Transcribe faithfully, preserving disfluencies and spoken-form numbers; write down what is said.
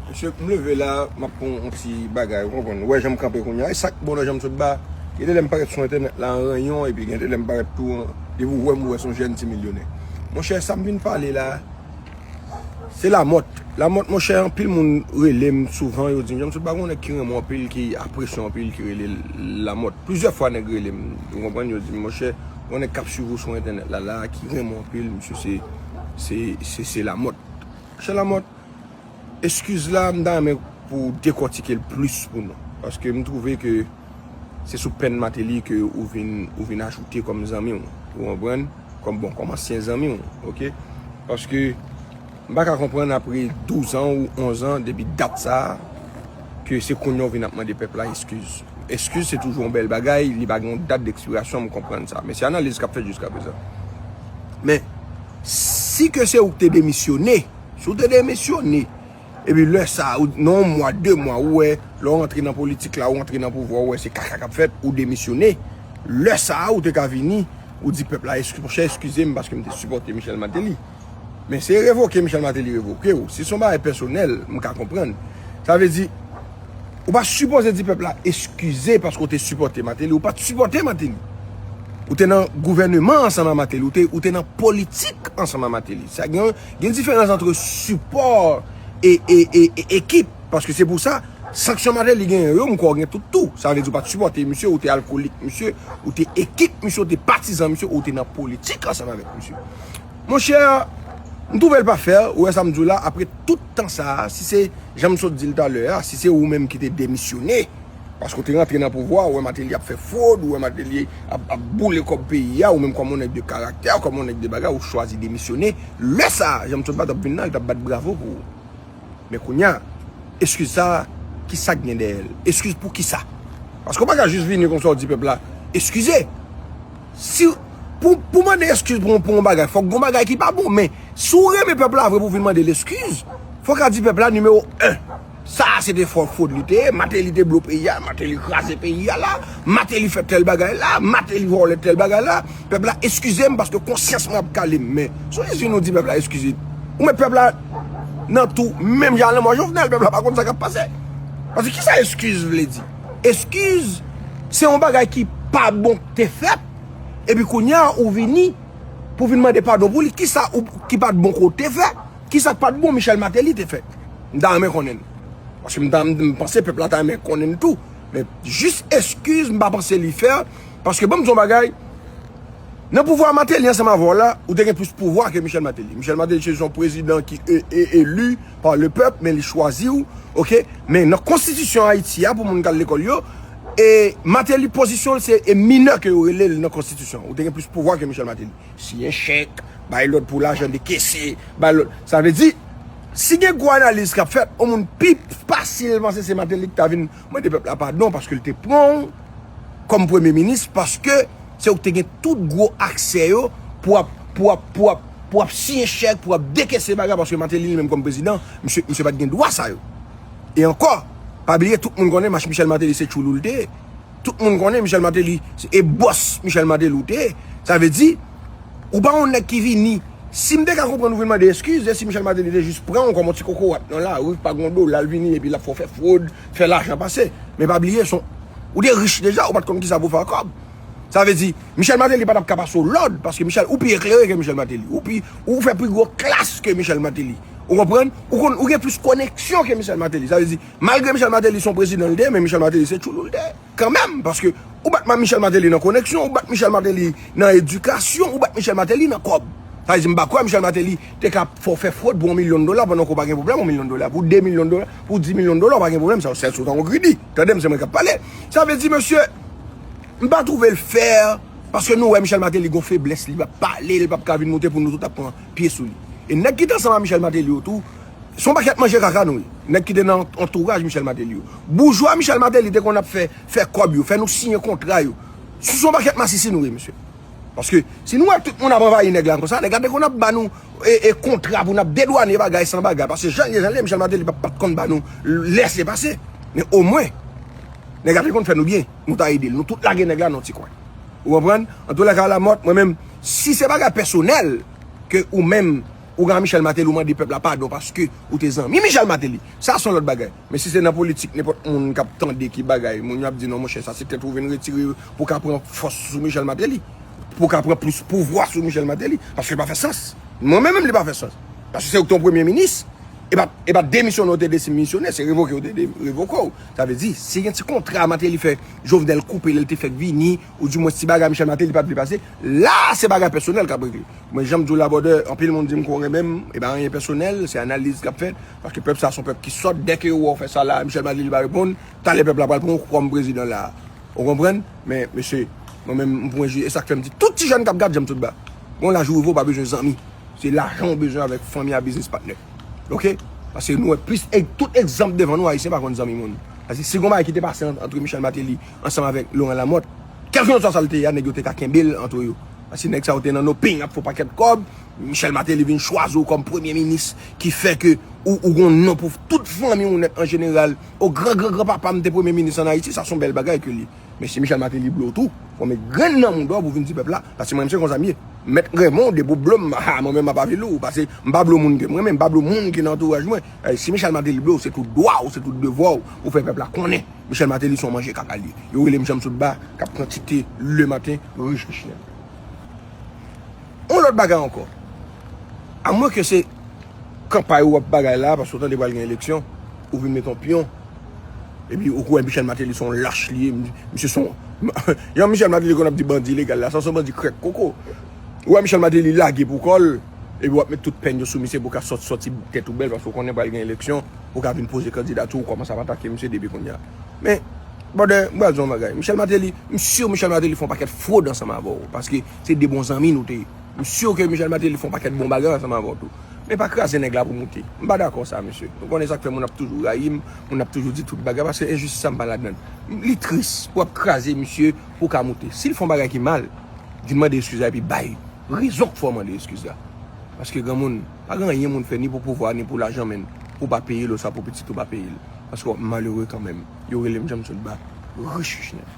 Mesye, m leve la, m ap pran yon ti bagay, ou konprann? Ou wè jan m kanpe kounye a, e sa k bon nan jan m sot ba. Gen de lè m parèt sou entènèt la an ranyon, epi gen de lè m parèt tou an, depi ou wè m, ou wè se yon jèn ti milyonè. Monchè, sa m vin pale la, se Lamòt. Lamòt, monchè, anpil moun rele m souvan, yo di m, Janm sot ba, gen yon nèg ki renmen w anpil, ki apresye w anpil, ki rele Lamòt. Plizyè fwa nèg rele m, ou konprann, yo di m, monchè, gen yon nèg k ap swiv ou sou entènèt la, la, ki renmen w anpil, misye se, se, se, se Lamòt. Monchè Lamòt, eskiz la, m ta renmen pou w dekòtike l plis pou nou. Paske m twouve ke se sou pèn Martelly ke ou vin, ou vin ajoute kòm zanmi w. Ou konprann? Kòm, bon, kòm ansyen zanmi w, oke? Paske m pa ka konprann apre douz an ou onz an depi dat sa a, ke se kounye a w vin ap mande pèp la eskiz. Eskiz se toujou yon bèl bagay, li pa gen yon dat dekspirasyon, m konprann sa. Men se analiz k ap fèt jiskaprezan. Men, si ke se ou k te demisyone, si w te demisyone, epi lè sa a, ou, nan yon mwa, de mwa, ou wè, lè w rantre nan politik la, ou rantre nan pouvwa, ou wè se kaka k ap fèt, ou demisyone. Lè sa a, ou te ka vini, ou di pèp la, "Eski-, monchè, eskize m paske m te sipòte Michel Martelly." Men se revoke Michel Martelly revoke w. Si se yon bagay pèsonèl, m ka konprann. Sa vle di, ou pa sipoze di pèp la eskize paske w te sipòte Martelly. Ou pa t sipòte Martelly. Ou te nan gouvèneman ansanm a Martelly. Ou te, ou te nan politik ansanm a Martelly. Sa gen, gen diferans ant sipò e, e, e, e ekip. Paske se pou sa, sanksyon Martelly genyen yo, m kwè w gen tout tou. Sa vle di ou pa t sipòte misye, ou te alkolik misye, ou te ekip misye, ou te patizan misye, ou te nan politik ansanm avèk misye. Monchè, m twouve l pa fè, ou wè sa m di w la, apre tout tan sa a, si se, jan m sot di l talè a, si se ou menm ki te demisyone, paske w te rantre nan pouvwa, ou wè Martelly ap fè fwod, ou wè Martelly ap, ap boule kòb peyi a, ou menm kòm yon nèg de karaktè, kòm yon nèg de bagay, ou chwazi demisyone, lè sa a, jan m sot ba t ap vin la, l t ap bat bravo pou ou. Men kounye a, eskiz sa a, ki sa k gen dèyè l? Eskiz pou ki sa? Paske w pa ka jis vini konsa w di pèp la, eskize. Si, pou, pou mande eskiz pou, pou yon bagay, fòk gon bagay ki pa bon. Men, si w renmen pèp la vre pou w vin mande l eskiz, fòk w ka di pèp la, nimewo en, sa a se te fò fwod li te ye, Martelly te blo peyi a, Martelly kraze peyi a la, Martelly fè tèl bagay la, Martelly vòlè tèl bagay la, pèp la, eskize m paske konsyans mwen ap kale m. Men, si w jis vin ou di pèp la, eskize. Ou met pèp la nan tou, menm jan lanmò Jovenel, pèp la pa konn sa k ap pase. Paske ki sa eskiz vle di? Eskiz, se yon bagay ki pa bon k te fèt, epi kounye a, ou vini pou vin mande padon pou li. Ki sa ou, ki pa t bon ke w te fè? Ki sa k pa t bon Michel Martelly te fè? M ta renmen konnen. Paske m ta, m panse pèp la ta renmen konnen tou. Men jis eskiz, m pa panse li fè. Paske ban m di w yon bagay, nan pouvwa Martelly ansanm avè w la, ou te gen plis pouvwa ke Michel Martelly. Michel Martelly se yon prezidan ki e, e, eli pa le pèp, men li chwazi w, oke? Men nan konstitisyon Ayiti a, pou moun k al lekòl yo, e Martelly pozisyon l se e minè ke yo rele l nan konstitisyon. Ou te gen plis pouvwa ke Michel Martelly. Siyen chèk, bay lòd pou lajan dekese, bay lòd. Sa vle di, si gen gwo analiz k ap fèt, yon moun pi fasil panse se Martelly ki ta vin mande pèp la padon paske l te pran w kòm premye minis, paske se ou ki te gen tout gwo aksè yo pou ap, pou ap, pou ap, pou ap siyen chèk, pou ap dekese bagay, paske Martelly li menm kòm prezidan, misye, misye pa t gen dwa sa yo. E ankò, pa bliye tout moun konnen Mach Michel Martelly se tchoulou l te ye. Tout moun konnen Michel Martelly, se, e bòs Michel Martelly ou te ye. Sa vle di, ou pa yon nèg ki vini. Si m te ka konprann ou vin mande eskiz, e si Michel Martelly te jis pran w kòm yon ti kokorat nan lari, pa gen yon dola, l vini epi l ap fè w fè fwod, fè lajan pase. Men pa bliye, se yon, ou te rich deja, ou pa t konn kisa pou w fè ak kòb. Sa vle di, Michel Martelly pa t ap ka pase w lòd, paske Michel, ou pi eklere ke Michel Martelly. Ou pi, ou fè pi gwo klas ke Michel Martelly. Ou konprann? Ou konn, ou gen plis koneksyon ke Michel Martelly. Sa vle di, malgre Michel Martelly se yon prezidan l te ye, men Michel Martelly se tchoulou l te ye. Kanmenm, paske ou bat Michel Martelly nan koneksyon, ou bat Michel Martelly nan edikasyon, ou bat Michel Martelly nan kòb. Sa vle di, m pa kwè Michel Martelly te ka fè w fè fwod pou yon milyon dola pandan ke w pa gen pwoblèm yon milyon dola. Pou de milyon dola, pou dis milyon dola, w pa gen pwoblèm. Sa, se sou tan w gridi. Tande m, se mwen k ap pale. Sa vle di, mesye, m pa twouve l fè, paske nou wè Michel Martelly gon feblès, li p ap pale, li p ap ka vin monte pou nou tout ap pran pye sou li. E nèg ki te ansanm a Michel Martelly yo tou, se yon pakèt manje kaka nou ye. Nèg ki te nan antouraj Michel Martelly yo. Boujwa Michel Martelly te konn ap fè, fè kòb yo, fè nou siyen kontra yo. Se yon pakèt masisi nou ye, mesye. Paske si nou wè tout moun ap anvayi nèg la konsa, nèg la te konn ap ba nou e, e kontra pou n ap dedwane bagay san bagay. Paske jan l ye, jan l ye, Michel Martelly pa, pa t konn ba nou lèse pase. Men omwen, nèg la te konn fè nou byen. Nou ta ede l. Nou tout lage nèg la nan yon ti kwen. Ou konprann? Antoulèka, Lamòt, mwen menm, si se bagay pèsonèl ke ou menm Ou gen Michel Martelly, ou mande pèp la padon paske ou te zanmi Michel Martelly. Sa se yon lòt bagay. Men si se nan politik, nenpòt moun k ap tande ki bagay, moun yo ap di non, monchè, sa se tèt ou vin retire pou w ka pran fòs sou Michel Martelly, pou w ka pran plis pouvwa sou Michel Martelly. Paske li pa fè sans. Mwen menm, li pa fè sans. Paske se ou ki te yon premye minis. E pa, e pa demisyonnen ou te demisyone, se revoke ou te de, revoke w. Sa vle di, si gen ti kontra Martelly fè, Jovenel koupe lè l te fèk vini, ou di mwen si bagay Michel Martelly pa t vle pase, la se bagay pèsonèl k ap regle. Mwen, jan m di w la, brother, anpil moun di m ke w renmen m, e pa anyen pèsonèl, se analiz k ap fèt, paske pèp sa se yon pèp ki sòt, dèke yo wè w fè sa la, Michel Martelly pa reponn, talè pèp la pral pran w kòm prezidan la. Ou konprann? Men, mesye, mwen menm, m pran jis, e sa k fè m di, tout ti jèn k ap gad Janm Tout Ba, gon laj ou rive, ou pa bezwen zanmi. Se lajan ou bezwen avèk fanmi a, biznis patnè. Oke? Paske nou wè plis, e tout egzanp devan nou, Ayisyen pa konn zanmi moun. Paske si gon bagay ki te pase ant, antre Michel Martelly ansanm avèk Laurent Lamothe, kèlkeswa sa l te ye a, nèg yo te ka kenbe l antre yo. Paske nèg sa yo te nan noping ap fè yon pakèt kòb, Michel Martelly vin chwazi w kòm premye minis, ki fè ke ou, ou gon non pou tout fanmi ou nèt an jeneral. O gran, gran, gran papa m te premye minis ann Ayiti, sa se yon bèl bagay ke li. Men si Michel Martelly blo w tou, fò w met grenn nan mouda w pou w vin di pèp la, paske mwen menm se konsa m ye. Mèt Raymond, depi w blo m, ha, mwen menm m ap avili w, paske m pa blo moun ke m renmen, m pa blo moun ki nan antouraj mwen. Eh, si Michel Martelly blo w, se tout dwa w, se tout devwa w, pou w fè pèp la konnen Michel Martelly se yon manje kaka l ye. Yo rele m Janm Tout Ba, k ap pran tite lematen, rich, rich nèt. Yon lòt bagay ankò. Amwen ke se kanpay ou ap bagay la, paske w tande pral gen eleksyon, ou vin met yon pyon. Epi ou kwè Michel Martelly se yon lach li ye, misye se yon, yon Michel Martelly konn ap di bandi ilegal la, sa se yon bandi krèk koko. Ou wè Michel Martelly lage pou kò l, epi w ap met tout pèn yo sou misye pou w ka sòt, sòti tèt ou bèl, paske w konnen pral gen eleksyon, ou ka vin poze kandidati w, ou kòmanse ap atake misye depi kounye a. Men, brother, m pral di w yon bagay. Michel Martelly, m si Michel Martelly fè yon pakèt fwod ansanm avè w, paske se de bon zanmi nou te ye. M si ke Michel Martelly fè yon pakèt bon bagay ansanm avè w tou. Men pa kraze nèg la pou moute. M pa dakò sa, mesye. Nou konnen sa k fè moun ap toujou rayi m, moun ap toujou di tout bagay, paske enjistis sa m pa ladann. Li tris pou w ap kraze misye pou w ka moute. Si l fè yon bagay ki mal, vin mande eskiz la epi bay rezon k fè w mande eskiz la. Paske granmoun, pa gen anyen moun fè ni pou pouvwa, ni pou lajan, menn, pou w pa peye l, oswa pou pitit ou pa peye l. Paske w ap malere kanmenm. Yo rele m Janm Tout Ba, rich, rich nèt.